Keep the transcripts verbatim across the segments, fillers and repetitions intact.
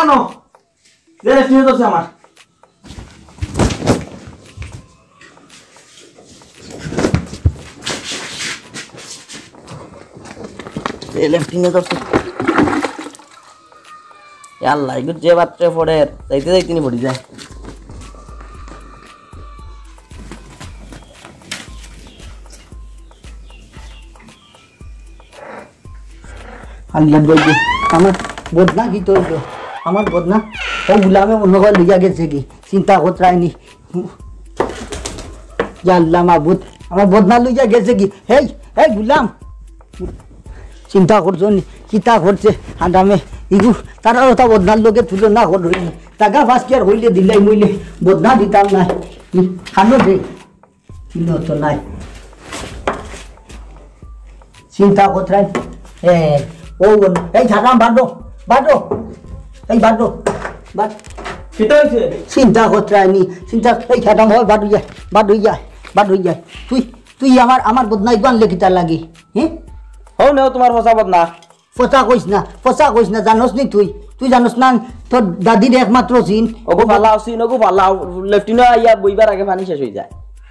কেন? যে লেফটিনে ধরছে আমার। যে লেফটিনে ধরছে। এ আল্লাহ, এগুর যে বাত্রে পড়ের, যাইতে যাইতে নি পড়ি যায়। আল্লাহ বলবে, আমার বদনা কিতা অইলো? আমার বদনা, ও গুলামে মনে হয় লইয়া গেছে কি? চিন্তা করতে আইনি। ইয়া আল্লাহ মাবুদ, আমার বদনা লইয়া গেছে কি? হেই, হেই গুলাম, চিন্তা করছো নি? কিতা করছে হারামে? ইগু তারার কথা বদনার লগে তুলনা করো নি। টাকা পাঁচ হাজার হইলে দিলাই মইলে বদনা দিতাম না। খানো দে। চিনো তো নাই। চিন্তা করতে নাই। এ, ও, এই ঝাড়াম বাঁধো, বাঁধো। এই বাঁধো, বাঁধ। কিতা হইছে? চিন্তা করতে নাই নি। চিন্তা, এই ঝাড়াম হয়, বাঁধ হইয়া, বাঁধ হইয়া, বাঁধ হইয়া। তুই, তুই আমার, আমার বদনাই গান লেখিতা লাগি। হ্যাঁ? হও নেও তোমার ফসা বদনা। ফসা কইস না, ফসা কইস না, জানোস নি তুই? তুই জানোস না, তোর দাদির একমাত্র সিন। ওগো ফালাও সিন, ওগো ফালাও। লেফটিনে আইয়া বইবার আগে পানি শেষ হয়ে যায়।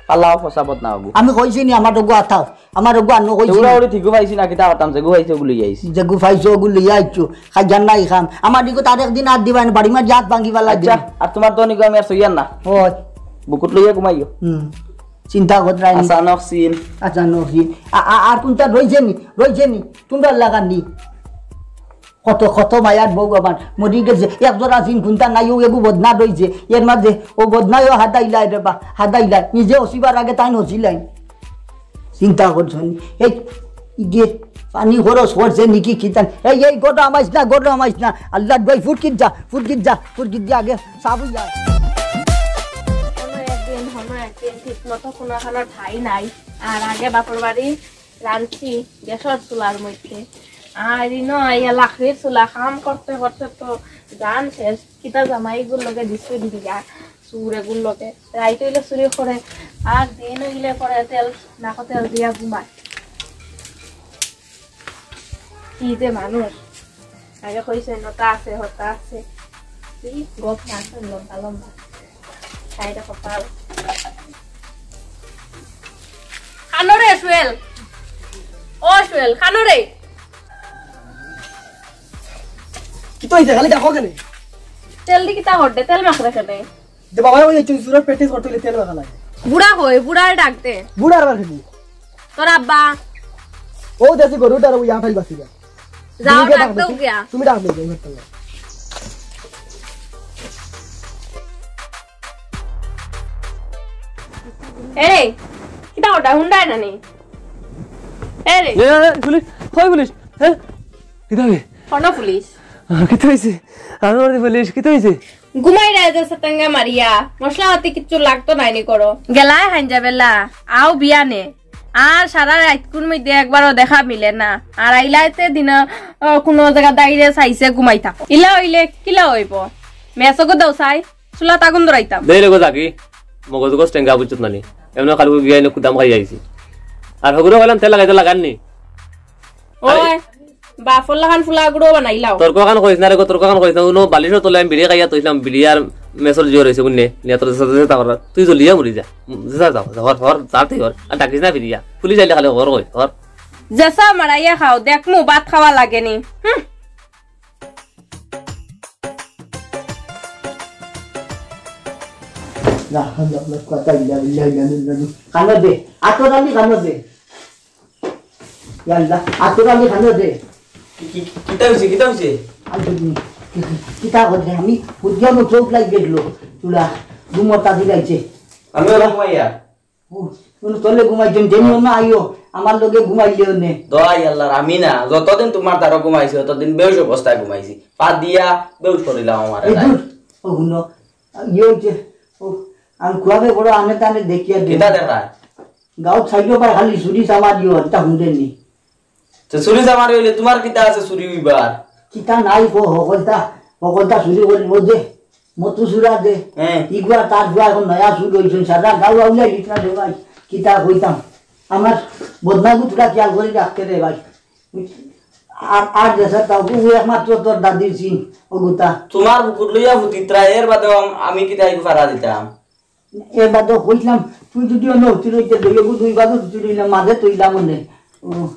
ফালাও ফসা বদনা ওগো। আমি কইছি নি আমার ওগো আতাও, আমার ওগো আনো কইছি ওরা নি। ওরে ঠিকও পাইছি না, কিতা করতাম, যেগু পাইছে ওগু লইয়া আইছি। যেগু পাইছো ওগু লইয়া আইছো, খাইজান নাই খাম। আমার দিকে তার একদিন আর দিবা না, বাড়ি মার জাত ভাঙি ফালাই আচ্ছা, দিবা। আর তোমার তো নিগো আমি আর সইয়ার না। ওই। বুকুত লইয়া ঘুমাইও। হুম। চিন্তা করতে নাই। আচানক সিন। আচানক সিন। আ-, আ-, আর কোনটা রইছে নি? রইছে নি? তোমরা লাগান নি? কত, কত মায়ার বউ আমার মরি গেছে। এক জোড়া সিন কোনটা নাই, ও এগু বদনা রইছে। এর মাঝে ও বদনায়ও হাদাইলাই রে বা, হাদাইলাই। নিজে হসিবার আগে তাই হসিলাই। চিন্তা করছো নি? এই, ইগে, পানি খরচ করছে নাকি কিতান? এই, এই, গরম আইস না, গরম আইস না। আল্লাহ দোয়াই ফুটকিত যা, ফুটকিত যা, ফুটকিত যা আগে। সাবু যায়। কোনো একদিন, কোনো একদিন ঠিক মতো কোনো এখানো ঠাই নাই। আর আগে বাপর বাড়ি রাঁধছি গ্যাসর চুলার মধ্যে। আর ইনো আইয়া লাকড়ির চুলা কাম করতে করতে তো জান শেষ। কিতা জামাইগুর লগে দিছে দিয়া, চুর এগুর লগে। রাইত হইলে চুরি করে, আর দিন হইলে পরে তেল, নাকো তেল দিয়া ঘুমায়। কি যে মানুষ। আগে কইছে, "নটা আছে, হতা আছে।" কি গপ মারছেন লম্বা লম্বা। সাইডে কপাল। কানো রে, সুয়েল। ও সুয়েল, কানো রে। কিতা হইছে? খালি ডাকো কেনে? তেল দি কিতা করতে? তেল মাখরে কেনে? যে বাবা, ওই চুরি চুরির practice করতে হইলে তেল মাখা লাগে। বুড়া কই, বুড়ারে ডাক দে। বুড়া আর খেলি। তোর আব্বা। ও দেশি গরু, ডারো ইয়া ফাইল বাসি যা। যাও, তুমি গিয়া ডাক ডাক দে, দেও তুমি, গিয়া। তুমি ডাক দেও, গিয়া। এ রে, কিতা ওটা? হুন্ডায় না নি? এ রে। এ, এ, পুলিশ, কই পুলিশ? হ্যাঁ? কিতা বে? কোন পুলিশ? আহ, কিতা হইছে? আমি বলতে পুলিশ, কিতা হইছে? ঘুমাই রায় যে সতঙ্গা মারিয়া, মশলা পাতি কিচ্ছু লাগতো নাই নি করো। গেলায় হাইঞ্জা বেলা, আও বিয়ানে। আর সারা রাইতকুর মধ্যে একবারও দেখা মিলে না। আর আইলাইতে দিন, আহ, কোনো জায়গা দাইরে চাইছে ঘুমাই থাকো। ইলা হইলে কিলা হইব? মেসোগো দাও চাই, চুলাত আগুন ধরাইতাম। দেই রে গো জাকি, মগজ গো টেঙ্গা বুঝছত না নি। এমন খালি বিয়ানে কুদাম খাই আইছি। আর হগুরে কইলাম তেল লাগাইতে লাগান নি। আরে, ওই, বাফর লাখান ফুলা গুঁড়ো বানাইলাও। তর্ক খান কইস না রে গো, তর্ক খান কইস না। উনো বালিশর তলে আমি বিড়ি খাইয়া তইছিলাম, বিড়ি আর মেসর জিও রইছে, বুঝলে? নিয়া তোর সাথে সাথে তাকরা। তুই জ্বলিয়া মরি যা। উম, যা, যা, যা, হর, হর, যা তুই হর। আর ডাকিস না ফিরিয়া। পুলিশ আইলে খালি হর কই, হর। যেসা মারাইয়া খাও, দেখমু ভাত খাওয়া লাগেনি। হুম। লা হাওলা ওয়ালা কুওয়াতা ইল্লা বিল্লাহিল আলিয়্যিল আযীম। কানো দে, আতর আলী কানো দে। ইয়া আল্লাহ, আতর আলী কানো দে। কি, কি, কিতা হইছে, কিতা হইছে? আর যদি, কি, কি, কিতা করছে? আমি বুঝলাম ও চোখ লাগি গেছিল। তুলা, ঘুমটা দিলাইছে। আমি ওরা ঘুমাইয়া। ও, তুমি তলে ঘুমাইছো, যেনি অন্য আইও, আমার লগে ঘুমাইলে অন্য। দোয়াই আল্লাহর, আমি না, যতদিন তোমার দ্বারা ঘুমাইছি, ততদিন বেহুশ অবস্থায় ঘুমাইছি। পা দিয়া বেহুশ করিলাম আমার এই এলাকায়। দূর, ও হুনো, ইয়ে হচ্ছে, ও, আমি কুয়াবে বড় আনে তানে দেখিয়া দে। কিতা দেখায়? গাঁও ছাইলো পায় খালি চুরি চামার ইয়ে, এটা হুনতে নি। তো চুরি চামারি হইলে তোমার কিতা আছে চুরি হইবার? কিতা নাই গো, হকলতা, হকলতা চুরি করিব যে, মতু চুরা যে। হ্যাঁ। ইগুয়া তার গুয়া এখন নয়া চুর হইছেন, সারা গাঁও আউলাই দিতরা দে ভাই, কিতা কইতাম। আমার বদনাগু তোরা খেয়াল করে রাখতে রে ভাই। আর, আর দেশে তাও, ও একমাত্র তোর দাদির সিন, ওগুতা। তোমার বুকুত লইয়া ফুতিত্রা, এর বাদেও আম-, আমি কিতা ইগু ফারা দিতাম? এর বাদেও কইছিলাম, তুই যদি অন্য হুতি রইতে দই, ওগু দুই বাদে হুতি রইলাম, মাঝে তইলাম মনে। ও।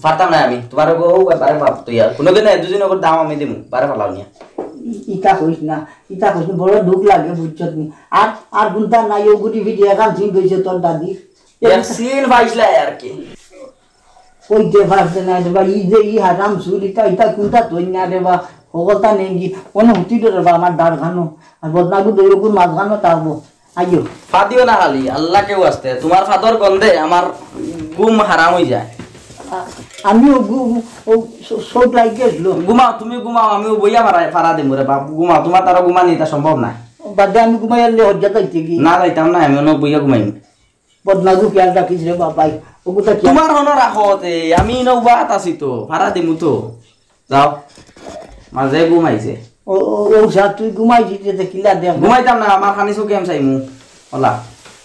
ফারতাম না আমি, তোমার ওগু, ও ব্যাপারে বাপ তুই আর। কোনোদিন এক দুদিন ওগর দাম আমি দিমু, বারে ফালাও নিয়া। ই-, ইতা কইস না, ইতা কইস না, বড় দুখ লাগে, বুঝছত নি? আর, আর কোনটা নাই, ওগুটি ভিডিও এখন সিন কইছে তোর দাদি। এক সিন পাইছলা আর কি। কইতে পারছে না রে বা, ই যে ই হারাম চুর, ইটা, ইটা কুনটা তৈন না রে বা, হকলতা নেই কি, কোনো হুতি রে বা আমার দাঁড় খানো, আর বদনাগু দৈরকুর মাঝ খানো তারবো, আইও। ফাদিও না খালি, আল্লাহ কেউ আসতে, তোমার ফাদর গন্ধে আমার ঘুম হারাম হয়ে যায়। আ-, আমিও ঘু-, ও স-, চোখ লাগি গেছিল। ঘুমাও, তুমি ঘুমাও, আমিও বইয়া ফারা, ফারা দিমু রে বাপ, ঘুমাও, তোমার তারা ঘুমানি, এটা সম্ভব না। বাদে আমি ঘুমাই আনলে হজ্জা যাইতে কি? না যাইতাম না, আমি অন্য বইয়া ঘুমাইমু। বদনাগু খেয়াল রাখিস রে বাবাই, ওগুতা খেয়াল। তোমার হনো রাখো তে, আমি নৌবাত আছি তো, ভাড়া দিমু তো। যাও, মাঝে ঘুমাইছে। ও, ও, ও, যা, তুই ঘুমাই দিতে দে, কিলা দেখ। ঘুমাইতাম না, আমার খানি চোখে আমি চাইমু। ওলা।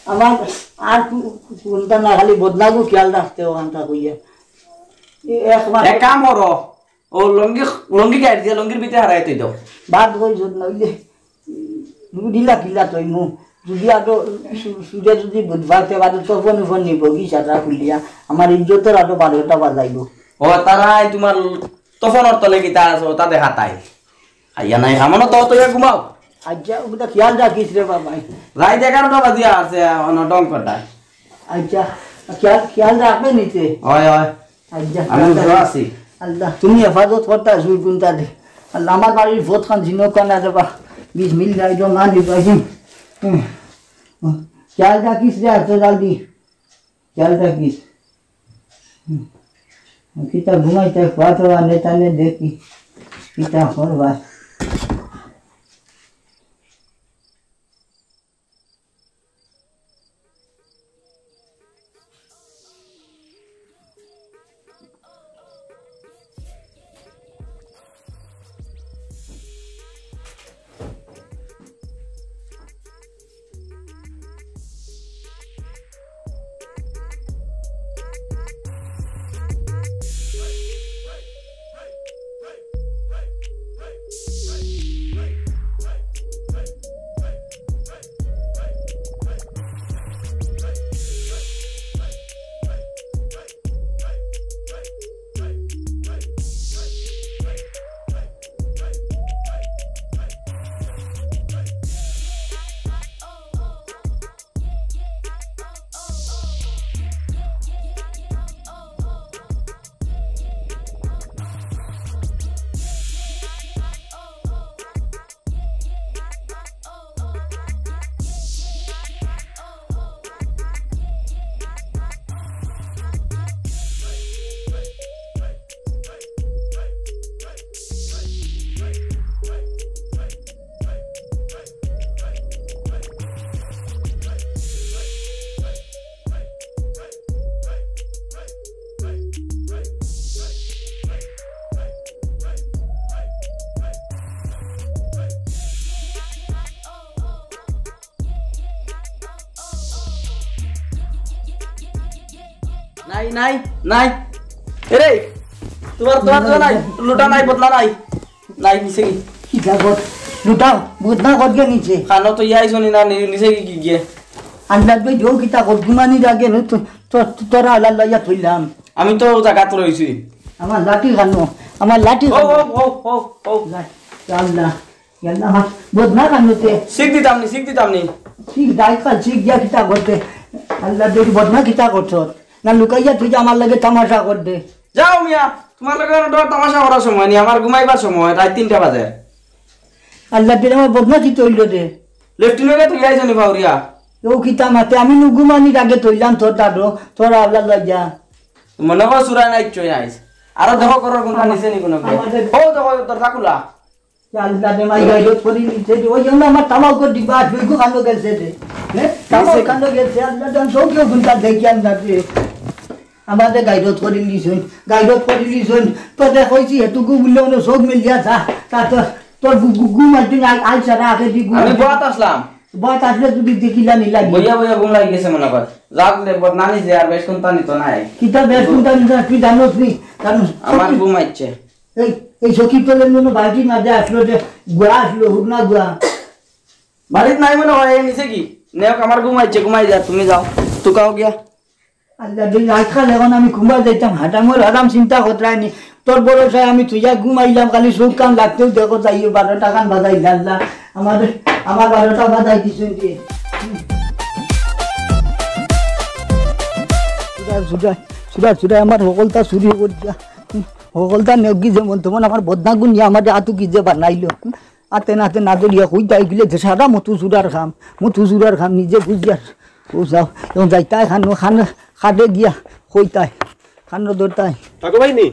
আমার আর কু-, কু-, কোনটা না, খালি বদনাগু খেয়াল রাখতে ওখানটা কইয়া। এ, একবার এক কাম করো, ও লঙ্গি, লঙ্গি গাইড দিয়া, লঙ্গির ভিতরে হারাই তুই দাও। বাদ কই জোর না, ওই যে রুডিলা কিলা তৈমু, যদি আরো সু-, সুজা যদি বুধবার তে বাদে তপন ফোন নিব, কি সাদা খুলিয়া, আমার ইজ্জতর আরো বারোটা বাজাইব। ও, তারাই তোমার তপনর তলে কিতা আছে, ওটা দেখা তাই। আইয়া নাই, কামনো তো তুই ঘুমাও। আচ্ছা, ওটা খেয়াল রাখিস রে বাবা। রাইত এগারোটা বাজিয়া আছে, অন ডং কটায়। আচ্ছা, খেয়াল, খেয়াল রাখবে নিতে। হয়, হয়। আচ্ছা, আমি আল্লাহ। উঠে আছি। আল্লাহ, তুমি হেফাজত করতা, জুর গুনতা দে। আল্লাহ, আমার বাড়ির ভোট খান ঝিনো কানা দেবা। বিসমিল্লাহির রহমানির রহিম। হুম। খেয়াল রাখিস রে, এত জলদি। খেয়াল রাখিস। হুম। কিতা ঘুমাইতে পারো, আনে টানে দেখি। কিতা করবা? নাই, নাই, নাই। এরে, তোমার, তোমার, তোমার নাই। লুটা নাই, বদনা নাই। নাই, নিছে কি? কিতা গত? লুটা, বদনা গত গে নিছে। খানো তো ইয়াই শুনি না, নি-, নিছে কি, কি গিয়ে? আন্দাজ ভাই, দিও কিতা গত? ঘুমানি আগে নু তো, তো, তো, তোরা আলাল লইয়া থইলাম। আমি তো জাগাত রইছি। আমার লাঠি খানো, আমার লাঠি ও, খানো। ও, ও, ও, ও। লা-, আল্লাহ। ইয়াল্লা, হা, বদনা কান্দতে। শিখ দিতাম নি, শিখ দিতাম নি। শিখ দাই কাল, শিখ গিয়া কিতা করতে? আল্লাহ দেখি বদনা কিতা করছত? না লুকাইয়া তুই যে আমার লগে তামাশা করতে? যাও মিয়া, তোমার লগে আর ডর তামাশা করার সময় নি, আমার ঘুমাইবার সময়, রাত তিনটা বাজে। আল্লাহ দিলে আমার বদনা কিতা হইল রে? লেফটিন হইলে তুই আইছো নি বাউরিয়া? ও কিতা মাতে, আমি নু ঘুমানির আগে তৈলাম তোর দাদু, তোর আল্লাহ লইয়া। মনে কর চুরা নাই চই আইস। আরো দেখো করো কোনটা নিচে নি কোনো। আমাদের ও দেখো দরজা খোলা। আল্লাহ রে, মাই গাইডত করি নিছে যে, ওই জন্য আমার তামাক করে দিবা, দুই গো কান্ড গেছে রে। হ্যাঁ? তামাক গেছে? কান্ড গেছে, আল্লাহ জান, সব কেউ গুনতা দেখি আন্দাজ রে। আমাদের গাইডত করি নিছুন, গাইডত করি নিছুন। তো দেখ হইছি, এটুকু বললে অন্য সব মিলিয়া যা। তা তো, তোর গু-, গু-, গু মারতে নাই, আই সারা আগে দি গু আমি মারতে। বহাত আসলাম। বহাত আসলে যদি দেখিলা নি লাগি। বইয়া বইয়া ঘুম লাগি গেছে মনে কর। যাক রে, বদনানি যে আর বেশ কোনটা নিত নাই। কিতা বেশ কোনটা নিত না, তুই জানোস নি? জানোস? আমার ঘুম আইছে। এই, এই সখীর তলের জন্য বালতির মাঝে আসলো যে গুয়া আসলো, হুকনা গুয়া। বাড়িত নাই মনে হয়, নিচে কি? নেও, আমার ঘুমাইছে, ঘুমাই যা, তুমি যাও, তুকাও গিয়া। আল্লাহ, দুই আজকাল এখন আমি ঘুমা যাইতাম, হাঁটা মোর আরাম চিন্তা করতাই নি। তোর ভরসায় আমি তুইয়া ঘুমাইলাম, খালি চোখ কান লাগতেও দেখো যাইও, বারোটা কান বাজাইলা আল্লাহ। আমাদের, আমার বারোটা বাজাই দিছইন যে। সুদার, সুদার, সুদার, সুদার, আমার হকলতা চুরি করিয়া। হকলতা নেওগি যেমন তেমন আমার বদনাগুনি আমার আতু কি যে বানাইলো। আতে নাতে না ধরিয়া কইতাই গেলে যে সারা মতু চুরার কাম, মতু চুরার কাম নিজে বুঝিয়ার। ও যাও, এখন যাইতাই খানো, খানো, খাটে গিয়া কইতাই, খানো ধরতাই। ঠাকুর ভাই নি?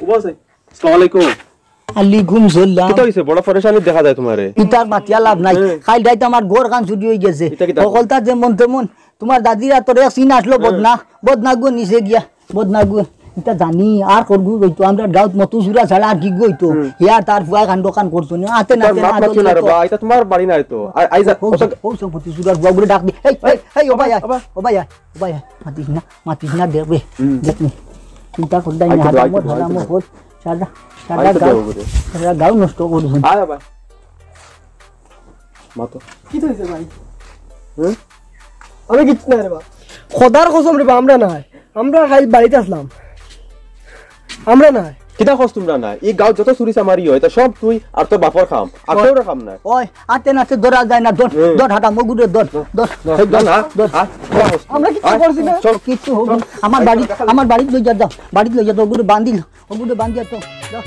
উবা আছে। আসসালামু আলাইকুম। আলাইকুম সালাম। কিতা হইছে? বড় পরেশানি দেখা যায় তোমারে। ইতার মাতিয়া লাভ নাই। হ্যাঁ। কাইল রাইত আমার ঘর খান চুরি হয়ে গেছে। ইতা কিতা? হকলতা যেমন তেমন। তোমার দাদিরা তোর এক চিন আসলো হ্যাঁ। বদনা, বদনা গো নিচে গিয়া। বদনা গো, ইতা জানি আর করগু কইতো, আমরা গাঁওত মতু চুরা ছাড়া আর কি কইতো? হুম। ইয়া তার ফুয়া কাণ্ড কান করতো না। আতে তোর নাতে মাত না মাতিও না রে ধরতো। বা, ইতা তোমার বাড়ি নাই তো। আর আইজা, ও, ও, ও, ও, মতু চুরার ফুয়া গুলো ডাক দি। এই, এই, এই, ও ভাই, ভাই, ও ভাই, ও ভাই, ও ভাই, মাতিস না, মাতিস না, দেখবে, হুম। দেখবে। চিন্তা করতে আইতো না, দে, আইতো হারামো, দে, আইতো হারামো দে। কর। সারা, সারা আইতো দে, গাঁও, ওগুলো। সারা গাঁও নষ্ট করবো। আয়, আয়, ভাই। মাতো। কিতা হইছে ভাই? হুম? আমি কিচ্ছু নাই রে বা। খোদার কসম রে বা, আমরা নাই। আমরা খালি বাড়িত আসলাম। আমরা নাই। কিতা কস তোমরা নাই? এই গাঁও যত চুরি চামারি হয়, তা সব তুই আর তোর বাপর কাম। আর ওই, কেউর কাম নাই। ওই, আতে নাতে ধরা যায় না, ধর, হুম। ধর, হাঁটা, মগুরে ধর, ধর, ধর, ধর, এই ধর, ধর, না, ধর। আর কিতা কস তুই? আমরা কিচ্ছু আয়, করছি না। চল, কিচ্ছু হোক, চল। আমার আয়, বাড়ি, চল, দেখাবি। আমার বাড়িত লই যা, যাও, বাড়িত লই যা, তো ওগুলো বান্ধিল। ওগুলো বান্ধিয়া তো, যা।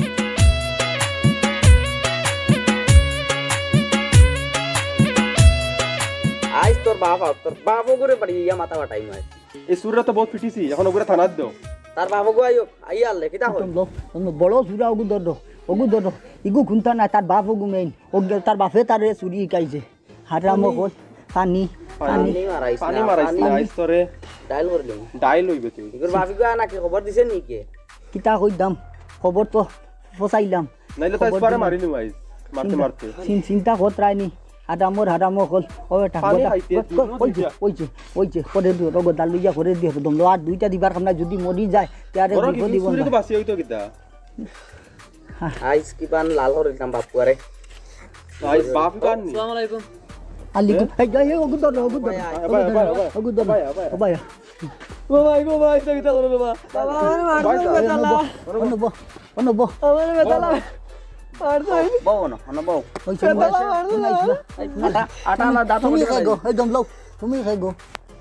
আইজ তোর বাপ আর তোর বাপ ওগুরে বাড়ি ইয়া মাথা বাটাই নয়। এই চুররা তো বহুত পিটিছি, এখন ওগুরে থানাত দেও। তার বাপ ওগু আইও, আইয়া আনলে, কিতা কই? একদম লো-, একদম বড় চুরা ওগু ধরো, ওগু ধরো। ইগু খুনতা না, তার বাপ ওগু মেইন। ওগু তার বাপে তারে চুরি শিকাইছে। হারামো কল, পানি, পানি। পানি মারাইস পানি না, মারাইস পানি। না, আইস তোরে। ডাইল করিলিম। ডাইল হইবে তুই। ইগুর বাপ ইগু নাকি খবর দিছে নি কে? কিতা কইতাম? খবর তো ফসাইলাম। নাইলে তো খবর আইস পারে দিলাম। মারি নিব আইস। মারতে চিন্তা, মারতে। চিন-, চিন্তা করতে রায়নি। হারামর হারামো কল। ও বেটা, পানি গোদা, খাইতে গো-, দিল গো-, ওই যে, দিতা। ওই যে, ওই যে, করে দিও, তো গোদা লইয়া করে দিও, তো দমলো। আর দুইটা দিবার কাম নাই, যদি মরি যায়, তে আরে বড় বিপদ কি দিব চুরি না। তো বাঁচিয়া হইতো কিতা? আইজ কিবান লাল করি দিতাম বাপুয়ারে। আইজ বাপ ইবান নি? আসসালামু আলাইকুম। আলাইকুম। এই, এই, এই, ওগু ধর, ওগু ধর। ভাই, ভাই, ভাই, ভাই। ওগু ধর। ভাই, ভাই। ও ভাই। ও ভাই, ও ভাই, এটা কিতা করো বাবা? বাবা, আমার মার ভাই, ধরে ভাই, বেতালা। অনো বহ, অনো বহ। আমার বেতালা। আর তো এই বউ না, অনো বউ। ওই বেতালা, আমার ধরে। আটা, আটা না, দাঁত তুমি খাই গো, এই দম লও। তুমি খাই গো।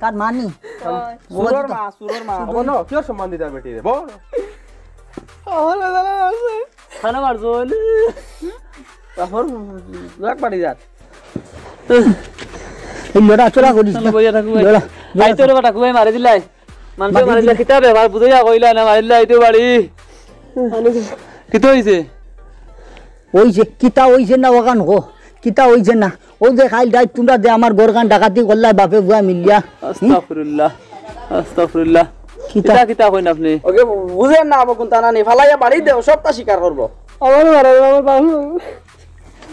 তার মানি। হয়। চুরর মা, চুরর মা। বলো, কিয় সম্মান দিতা বেটি রে? বল। আমার বেতালা আছে। খানা মারছো বলে? তারপর এক বাড়ি যার। এই লড়া চড়া করিস না। বইয়া থাকো ভাই। লড়া, লড়া। আই তোর বেটা কুবাই মারি দিলাই। মানুষ মারি মারি দিলাই। দিলা, কিতা ব্যাপার? বুঝাইয়া কইলা না, মারি দিলাই তো বাড়ি। কিতা হইছে? ওই যে, কিতা হইছে না ওখান গো? কিতা হইছে না? ও যে খাইল রাইত তোমরা যে আমার ঘরখান ডাকাতি করলা বাপে বুয়া মিলিয়া। হুম? আস্তাগফিরুল্লাহ, আস্তাগফিরুল্লাহ। কিতা? কিতা, কিতা কইন আপনি? ওকে বুঝেন না, আবো কোনটা না নি, ফালাইয়া বাড়ি দেও, সবটা স্বীকার করবো। আমার মারা, আমার বাবু।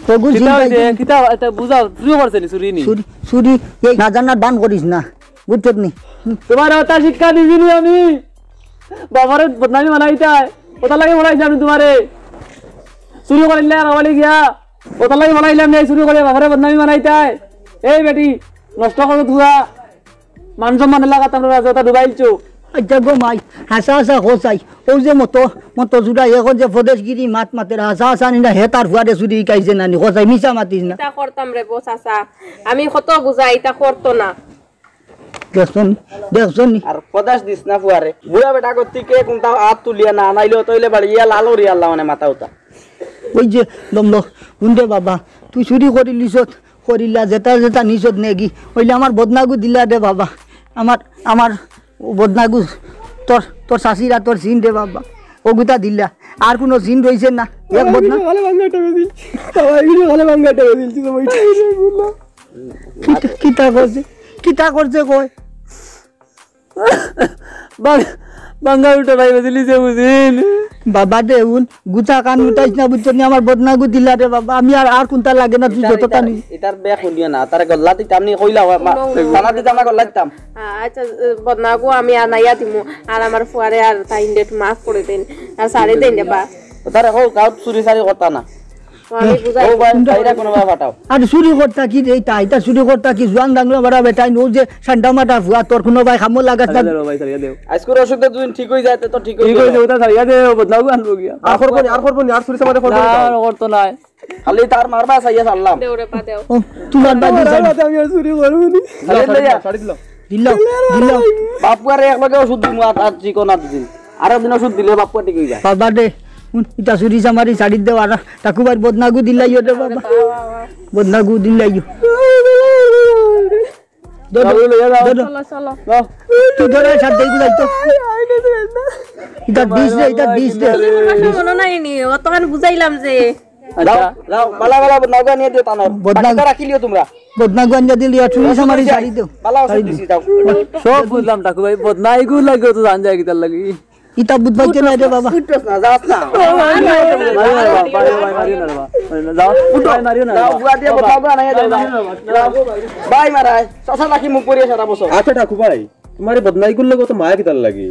তো বুঝি কিতা হইছে? কিতা, এটা বুঝাও, চুরি করছে নি, চুরি নি? চুরি, চুরি, এই না জানার বান করিস না, বুঝছত নি? তোমার ওটা শিক্ষা দিছি নি আমি? বাবারে বদনামি বানাইতায়, ওটা লাগে বানাইছি আমি তোমারে। চুরি করিলে আর হলে গিয়া। ওটার লাগি বলাইলাম নে, চুরি করিয়া বাপরে বদনামি বানাইতায়। এই বেটি, নষ্ট করো তুয়া। মান সম্মান এলাকাত আমরা রাজা ওটা ডুবাইলছো। আচ্ছা গো মাই, হাসা হাসা খোঁচাই। ও যে মতো, মতো জুড়া এখন যে ফদেশগিরি মাত মাতের হাসা হাসা নি না, হে তার ফুয়ারে চুরি শিকাইছে না নি, খোঁচাই মিছা মাতিস না। ইতা করতাম রে বো চাচা, আমি কত বুঝাই, ইতা করতো না। দেখছো নি? দেখছো নি? আর পদাস দিস না ফুয়ারে। বুড়া বেটা করতে কে কোনটা হাত তুলিয়া না আনাইলে তো হইলে বাড়ি ইয়া লাল করি আল্লাহ মানে মাথা উতা। ওই যে দমলো, হুন রে বাবা, তুই চুরি করিলিছত, করিলা, যেটা যেটা নিছত নেগি, হইলে আমার বদনাগু দিলা রে বাবা। আমার, আমার বদনাগু, তোর, তোর শাশিরা তোর সিন রে বাবা, ওগুতা দিলা। আর কোনো সিন রইছে না, এক বদনা। ভালো বাঙ্গা টাকা দিল, ভালো বাঙ্গা টাকা দিল, তুই তো বইটা কিতা, কিতা করছে? কিতা করছে কয়? বাং-, বাঙ্গা উল্টা ভাই বুঝলি যে বুঝিন। বাবা দে উন, গুছা কান উঠাইস না, বুঝছো নি? আমার বদনাগু দিলা রে বাবা, আমি আর, আর কোনটা লাগে না, তুই ইতার, যতটা ইতার, নি। ইতার বেক হুনিও না, তার গল্লা দিতাম নি কইলা, মা-, হুনো, হুনো। তালা দিতাম না গল্লা দিতাম। আ-, আচ্ছা, এ, বদনাগু আমি আনাইয়া দিমু, আর আমার ফুয়ারে আর তাইন ডেট মাফ করে দেন, আর সারে দেন রে বা। তারে কও, গাঁওত চুরি চারি করতা না। আমি বুঝাই। ও ভাই, বাইরে কোনো ভাই ফাটাও। আর চুরি করতা কি রে, তাই তা চুরি করতা কি? জুয়ান ডাংলা বাড়া বেটাইন, ও যে সান্ডা মাটা ফুয়া, তোর কোনো ভাই খামো লাগাস না। ছাড়িয়া দেও ভাই, ছাড়িয়া দেও। আজকের অসুখটা দুদিন ঠিক হয়ে যায়, তো ঠিক হয়ে ঠিক হয়ে যাবে। যাবে, ওটা ছাড়িয়া দেও, বদনাম আনবো গিয়া। আর করবো নি, আর করবো নি, আর চুরি চামারি করবো না, নি। আর করতো নাই। খালি তার মারবা চাইয়া ছাড়লাম। দেও রে পা দেও। ও, তোমার বাদ দিয়ে যান। আমি আর চুরি করবো নি। ছাড়ি দিল, ছাড়ি দিল। দিল, দিল। বাপুয়ারে এক লগে ওষুধ দিমু আর, আর চিকন আর দিন। আরো দিন ওষুধ দিলে বাপুয়া ঠিক হয়ে যায়। বাবা রে, হুন, ইটা চুরি চামারি ছাড়ি দেও আর ঠাকুর ভাইর বদনাগু দিলাইও রে বাবা। বদনাগু দিলাইও। দো, দো, বাবু, লইয়া যাও। দো, দো। চলো, চলো। যাও। তুই ধরে সাত দিয়ে গুলাই তো। ইটা দিস রে, ইটা দিস রে। মনে নাই নি, অতখান বুঝাইলাম যে। আচ্ছা। যাও, যাও, বালা বালা বদনাগু আনিয়া দিও তানর। বদনাগু। বাকিটা রাখিলিও তোমরা। বদনাগু আনিয়া দিলি, আর চুরি চামারি ছাড়ি দেও। বালা ওষুধ দিছি, যাও। সব বুঝলাম ঠাকুর ভাই, বদনাগু লাগে তো জান যায় কিতার লাগি। ইটা বুঝবাইতে নাই রে বাবা। উঠোস না, যাস না। মারিও না রে বাবা, মারিও না রে বাবা, মারিও না রে বাবা। মারিও না রে বাবা। মারিও না রে বাবা। যাও, উঠো। মারিও না রে যাও, বাবা। বুয়া দিয়ে বদনাগু আনাইয়া দেও, যাও। মারিও না রে বাবা। যাও। বাই মারায়, চাচা নাকি মুখ করিয়া সারা বছর। আচ্ছা ঠাকুর ভাই, তোমার এই বদনাগুর লগে তো মায়া কিতার লাগি?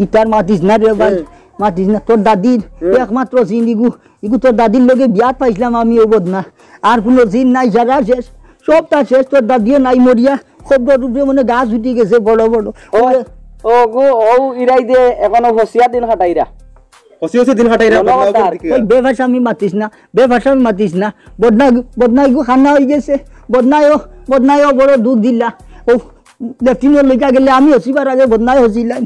ইতার মাতিস না রে ভাই, হুম। মাতিস না। তোর দাদির হুম। একমাত্র জিন ইগু, ইগু তোর দাদির লগে বিয়াত পাইছিলাম আমি ও বদনা। আর কোনো জিন নাই, সারা শেষ, সবটা শেষ। তোর দাদিও নাই মরিয়া, খবর উপরে মনে গাছ উঠি গেছে বড় বড়। ও, ও গো, ও ইরাই দে এখনো হসিয়া দিন কাটাইরা। হসি হসি দিন কাটাইরা, মনে বদনাগুর হয়। দিকে। ওই বেভাষা আমি মাতিস না, বেভাষা আমি মাতিস না। বদনা, বদনা ইগু খানা হয়ে গেছে। বদনায়ও, বদনায়ও বড় দুঃখ দিলা। ও লেফটিনো লইয়া গেলে আমি হসিবার আগে বদনায় হসিলাম।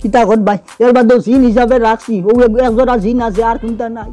কিতা কর ভাই, এর বাদেও জিন হিসাবে রাখছি। ও এক, এক জোড়া জিন আছে, আর কোনটা নাই।